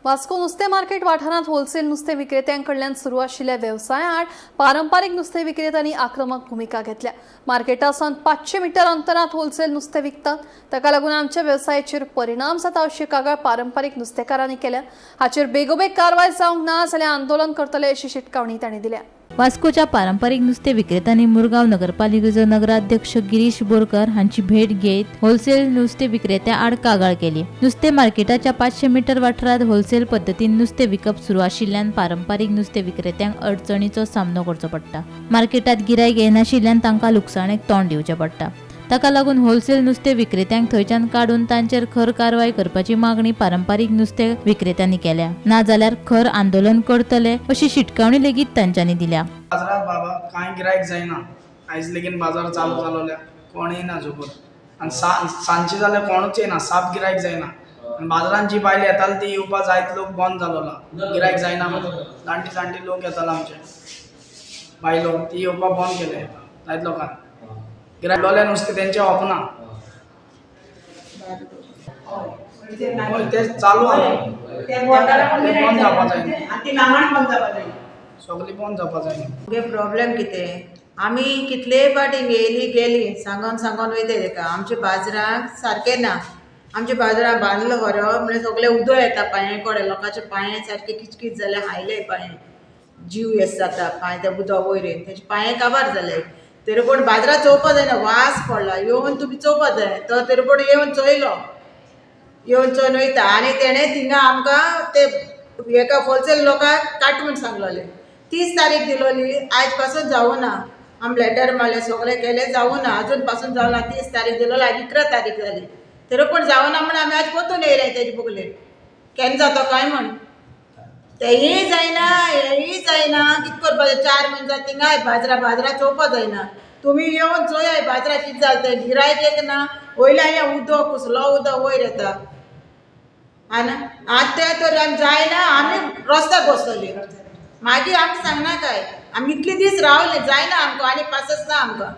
वास्को नुस्तें मार्केट वाठारांत होलसेल नुस्तें विक्रेत्यांकडल्यान सुरू आशिल्ल्या वेवसाया आड पारंपारीक नुस्तें विक्रेत्यांनी आक्रमक भुमिका घेतल्या. मार्केटा सावन 500 मिटर अंतरांत होलसेल नुस्तें विकतात. ताका लागून आमच्या वेवसायाचेर परिणाम जाता अशी कागाळ पारंपारीक नुस्तेकारांनी केल्या. हाचेर बेगोबेग कारवाय जावंक ना जाल्यार आंदोलन करतले अशी शिटकावणी तांणी दिल्या. वास्कोच्या पारंपारीक नुस्तें विक्रेत्यांनी मुरगांव नगरपालिकेचो नगराध्यक्ष गिरीश बोरकर हांची भेट घेत होलसेल नुस्तें विक्रेत्या आड कागाळ केली. नुस्तें मार्केटाच्या 500 मिटर वाठारांत होलसेल पद्दतीन नुस्तें विकप सुरू आशिल्ल्यान पारंपारीक नुस्तें विक्रेत्यांक अडचणीचो सामनो करचो पडटा. मार्केटांत गिरायक येनाशिल्ल्यान तांकां लुकसाणेक तोंड दिवचें पडटा. ताका लागून होलसेल नुस्तें विक्रेत्यांक थंयच्यान काडून तांचेर खर कारवाय करपाची मागणी पारंपारीक नुस्तें विक्रेत्यांनी केल्या. नाजाल्यार खर आंदोलन करतले अशी शिटकावणी लेगीत तांच्यांनी दिल्या. बाजारात बाबा कांय गिरायक जायना. आयज लेगीन बाजार चालू जालोल्या कोण येयना जोबर आनी सांजचे जाल्यार कोणूच येयना, साप गिरायक जायना. आनी बाजारान जी बायल येताली ती येवपा जायत लोक बंद जालोला, गिरायक जायना म्हणून. जाणटी जाणटी लोक येताले आमचे बायलो, ती येवपा बंद केले जायत लोकांक. गिरायक लोले नुस्तें तेंचें ओपना. हय, तें चालू आहा, ते तें बंद जावपा जायना. आनी ती लांबण बंद जावपा जाय. सगळें बंद जावपा जायना. मुगे प्रॉब्लेम कितें, आमी कितलेय फावटी येयली गेली सांगोन सांगोन वयता तेका. आमच्या बाजाराक सारकें ना. आमच्या बाजाराक बांदलो खरो, म्हणल्यार सगळें उदक येता पांये कडेन. लोकांचे पांये सारके किचकीच जाले, हायले पांये, जीव येस जाता पांय त्या उदक वयर येवन तेजे पांये काबार जाले. तरी पूण बाजारात चोवपा जायना, वास पडला. येवन तुमी चोवपा जाय. तो तरी पूण येवन चोयलो, येवन चोवन वयता. आनी तेणें थिंगा आमकां ते एका होलसेल लोकांक काट म्हूण सांगलोलें. 30 तारीख दिलोली, आयज पासून जावना. आमी लेटर मारले, सगळें केलें, जावना, अजून पासून जावना. 30 तारीख दिलोली, आयज 11 तारीख जाली, तरी पूण जावना म्हूण आमी आज पोतून येयले तेजे बुकलेट. केन्ना जाता काय म्हण, तेंय जायना, हेंय जायना. कितें करपाचें? 4 म्हयने जाता थिंगाय बाजरा बाजरा चोवपा जायना. तुमी येवन चोयाय बाजरा कितें जालें तें. गिरायक एक ना. वयल्यान हें उदक, कसलो उदक वयर येता. आनी आतां तें तर आमी जायना, आमी रस्त्यार बसतली. मागीर आमकां सांगनाकाय. आमी इतले दीस रावले, जायना आमकां आनी पासच ना आमकां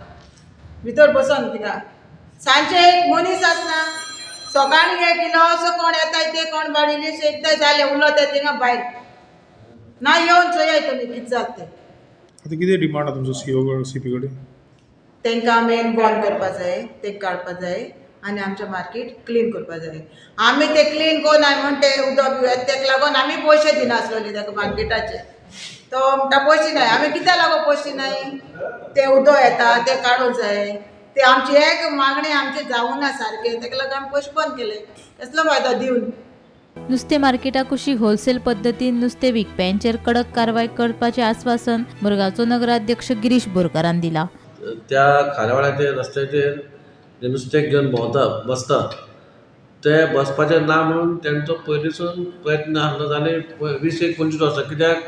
भितर बसोन थिंगा. सांजचे एक मनीस आसना. सकाळीं एक इलो असो कोण येताय, ते कोण बाडिल्ले शेकताय, जालें, उलोताय थिंगा भायर ना. येवन चोयाय तुमी कितें जाता तें. आतां कितें डिमांड आहा तुमचो सीओ सीपी कडेन? तांकां मेन बंद करपा जाय, ते काडपा जाय आनी आमचें मार्केट क्लीन करपा जाय. आमी ते क्लीन कोरनाय म्हण ते उदक बी येता, तेका लागून आमी पयशे दिनासलोली ताका मार्केटाचे. तो म्हणटा पयशे नाय. आमी कित्याक लागून पयशे नाय? ते उदक येता ते काडूंक जाय. ते आमची एक मागणी आमची जावना सारकें, तेका लागून आमी पयशे बंद केले. कसलो फायदो दिवन? नुस्तें मार्केटा कुशीक होलसेल पद्दतीन नुस्तें विकप्यांचेर कडक कारवाय करपाचें आस्वासन मुरगांवचो नगराध्यक्ष गिरीश बोरकारान दिला. त्या खाऱ्यावाड्याचेर रस्त्याचेर जे नुस्तें घेवन भोंवता बसता, ते बसपाचें ना म्हणून तेंचो पयलींसून प्रयत्न आसलो. जाले 20 एक 25 वर्सां. कित्याक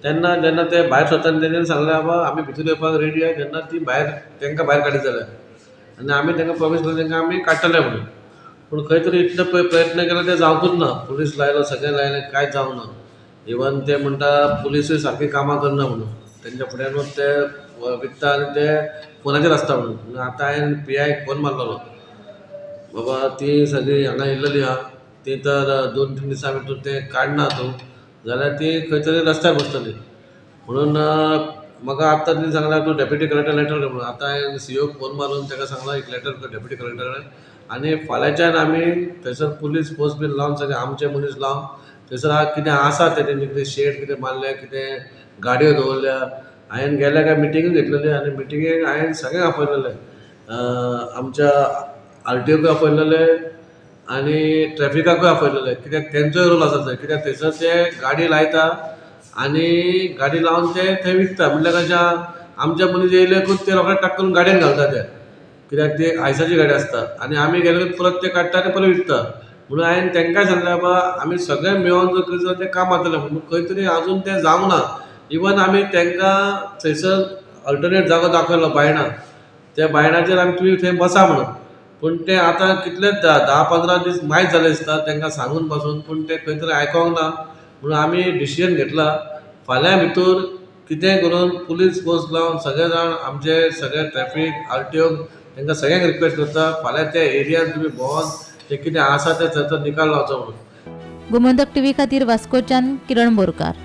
तेन्ना जेन्ना ते भायर सरता तेंच्यांनी सांगलें, बाबा आमी भितर येवपाक रेडी आहाय. तेन्ना ती भायर तेंकां भायर काडीत जाल्यार आनी आमी तेंकां प्रॉमीस केलें तेंकां आमी काडटले म्हणून. पूण खंय तरी इतले पळय प्रयत्न केलो, ते जावंकूच ना. पुलीस लायलो, सगळें लायलें, कांयच जावंक ना. इवन ते म्हणटा पुलिसूय सारकी कामां करना म्हणून, तेंच्या फुड्यानूच ते विकता आनी ते फोनाचेर आसता म्हणून. आतां हांवें पी आयक फोन मारलेलो, बाबा ती सगळी हांगा येयल्लेली आहा, ती तर 2-3 दिसां भितर ते काडना तूं जाल्यार ती खंय तरी रस्त्यार बसतली म्हणून. म्हाका आत्तां तेणी सांगलां, तूं डेप्युटी कलेक्टर लेटर कर म्हणून. आतां हांवें सी ओक फोन मारून ताका सांगलां, एक लेटर कर डेप्युटी कलेक्टर कडेन आनी फाल्यांच्यान आमी थंयसर पुलीस फोर्स बीन लावन, सगळे आमचे मनीस लावन थंयसर कितें आसा तें तेंचे कितें शेड कितें बांदल्या, कितें गाडयो दवरल्या. हांवें गेल्या काय मिटिंगूय घेतलेली आनी मिटिंगेक हांवें सगळ्यांक आपयलेलें. आमच्या आर टी ओकूय आपयलेले आनी ट्रॅफिकाकूय आपयलेले, कित्याक तेंचोय रोल आसा थंय. कित्याक थंयसर ते गाडी लायता आनी गाडी लावन ते थंय विकता. म्हणल्यार कशें, आमचे मनीस येयले ते रोखडे टाक करून गाडयेन घालता ते, कित्याक ती आयसाची गाडी आसता आनी आमी गेले परत ते काडटा आनी परत विकता. म्हणून हांवें तांकांय सांगलें, बाबा आमी सगळे मेळोन जर करीत जाल्यार तें काम जातलें म्हणून. खंय तरी आजून तें जावंक ना. इवन आमी तांकां थंयसर अल्टरनेट जागो दाखयलो, बायणा, त्या बायणाचेर आमी तुमी थंय बसा म्हणून. पूण ते आतां कितले 10-15 दीस मायज जाले दिसता तांकां सांगून पासून, पूण ते खंय तरी आयकोंक ना. म्हणून आमी डिसिजन घेतला, फाल्यां भितर कितेंय करून पुलीस फोर्स लावन सगळे जाण आमचे सगळे ट्रॅफीक आर टी ओ तांकां सगळ्यांक रिक्वेस्ट करता, फाल्यां त्या एरियान तुमी भोंवन ते कितें आसा तें थंयसर निकाल लावचो म्हणून. गोमंतक टीव्ही खातीर वास्कोच्यान किरण बोरकार.